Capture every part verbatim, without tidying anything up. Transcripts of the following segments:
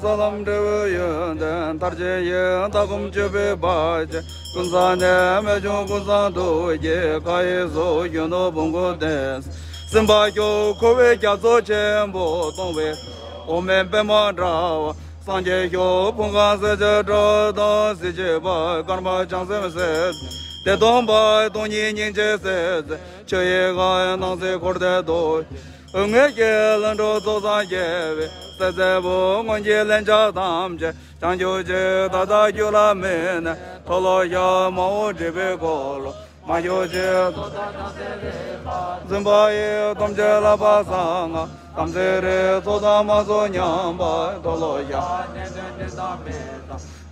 ས་ལམ་འབྲས་བུ་ཡོན་ཏན་མཐར་ཕྱིན་ཡི། ལྟ་སྒོམ་སྤྱོད་པའི་བར་ཆད་ཀུན་བསལ་ནས། རྨད་བྱུང་ཀུན་བཟང་ཐུགས་ཀྱི་མཁའ་ཡི་སོགས། གཞོན་ནུ་བུ་མགོ་ལྡན་སེམས་དཔའ་སྐྱོབ། འཁོར་བའི་རྒྱ་མཚོ་ཆེན་པོ་སྟོང་བའི་འོག་མིན་པད་མ་འདྲ་བ་སངས་རྒྱས་ཤོག་ཕུང་ཁམས་སེལ་བྱེད་དགྲ་དང་སྲིད་ཞིའི་བར། སྐར་མ་བྱང་སེམས་ཟེར། བདེ་སྟོང་པ་སྟོང་ཉིད་སྙིང་རྗེ་ཟེར། ཆོས་དབྱིངས་ཁམས་སྣང་སྲིད་འཁོར་འདས་རྡོ། དངོས་ཀྱི་ལྷུན་གྲུབ་ཚོགས་བསགས་རྒྱལ་བའི་སྲས་སྲས་པོ། སྔོན་གྱི་ལན་ཆགས་ཐམས་ཅད་བྱང་གྱུར་ཅིག་ད་ལྟ་རྒྱུད་ལ་མེད་ནས་མཐོལ་ལོ་བཤགས། མ་འོངས་སྒྲིབ་པའི་འཁོར་ལོ་མ་གྱུར་ཅིག་འཛིན་པ་ཡི་སྟོབས་ཀྱིས་བསླབ་པ་གསང་སྔགས་དམ་ཚིག་རིག་ཚོགས་དང་མ་ཚོགས་མཉམ་པ་མཐོལ་ལོ་བཤགས།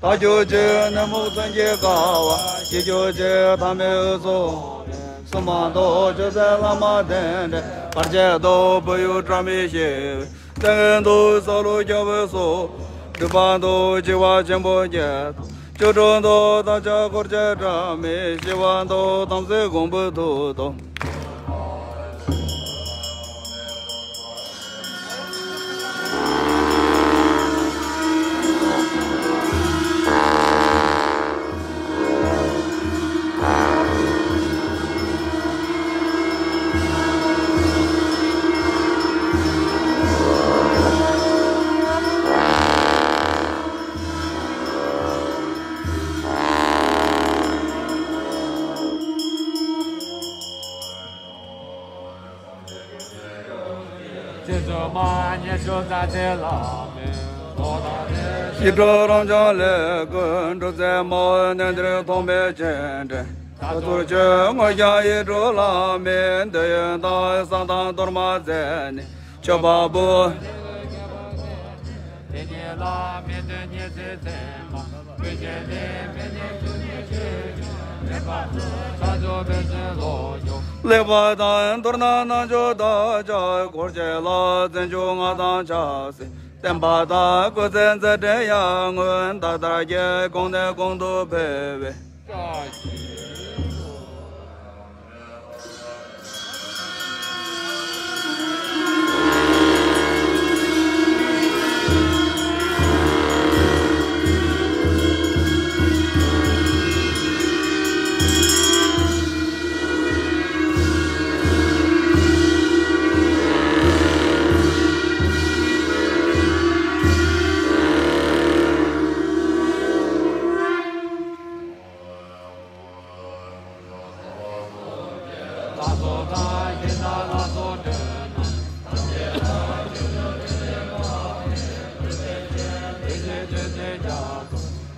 ད་གྱུར་ཅིག་ནད་མུག་མཚོན་གྱིས་བསྐལ་བ། ཞི་གྱུར་ཅིག་ཐ་མལ་དབུས་སུ། སུ་མ་གཏོགས་ཆོས་མཛད་བླ་མ་རྟེན་འབྲེལ་བར་ཆད་དང་། བོད་ཡུལ་དགྲ་མེད་ཞི་བའི་རྩེ་ལྔ་དུ། སྲོག་བླུ་སྐྱོབ་པའི་ཚོགས། སྒྲུབ་པ་དང་བྱེ་བ་ཆེན་པོ་བརྒྱད་དང་བཅུ་དྲུག་དང་། དག་བྱ་འཁོར་བཅས་སྒྲ་མེད་ཞི་བ་དང་། དམ་ཚིག་གོང་བུ་ཐུགས་དང་། ཞི་ཁྲོ་རབ་འབྱམས་ལས་ཀུན་སྒྲུབ་རྩེ་མོ། གནས་འདིར་ཐོགས་མེད་སྤྱན་འདྲེན་དག་ཚུལ་ཆོས། དངོས་བཤམས་ཡིད་སྤྲུལ་བླ་མའི་འདོད་ཡོན་དང་། བསང་དང་གཏོར་མ་མཛད་ནས་མཆོད་པ་འབུལ། ལེགས་པར་ལྡན་མདོར་ན་རྣལ་འབྱོར་བདག་ཅག་འཁོར་བཅས་ལ། བརྩོན་འགྲུས་སྔགས་དང་ཕྱག་འཚལ་བསྟན་པ་དང་། བཀའ་སྩལ་མཛད་འཕྲིན་ཡར་ངོའི་ཟླ་ལྟར་རྒྱས། གོང་ནས་གོང་དུ་འཕེལ་བའི།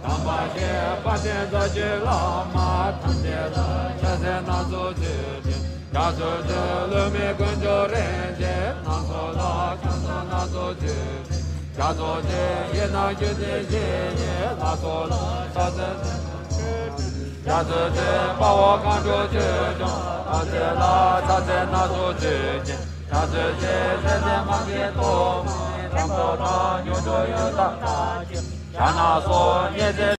དམ་པ་ཞེས་པ་དེ་རྫོགས་ཆེན་བླ་མ་ཐམས་ཅད་ལ། ཕྱག་འཚལ་སྣ་ཚོགས་མཆོད་ཅིང་ཕྱག་འཚལ་ཏེ། བསླུ་མེད་དཀོན་མཆོག་རིན་ཆེན་སྣ་ཚོགས་ལ། ཕྱག་འཚལ་སྣ་ཚོགས་མཆོད་ཅིང་ཕྱག་འཚལ་ཏེ། ཡི་དམ་རྒྱུད་སྡེ་བཞི་ཡི་ལྷ་ཚོགས་ལ། ཕྱག་འཚལ་ཏེ། ཕྱག་འཚལ་ཏེ། དཔའ་བོ་མཁའ་འགྲོ་ཆོས་སྐྱོང་ཐམས་ཅད་ལ། ཕྱག་འཚལ་སྣ་ཚོགས་མཆོད་ཅིང་ཕྱག་འཚལ་ཏེ། ཞལ་ཟས་མ་གི་ཐོག་མའི་ལྷ་ཚོགས་དང་། མྱུར་མགྱོགས་ཡུལ་དང་ལྷ་ཆོས་ཕྱག་ན་སོགས་ཉེ་ཚེ་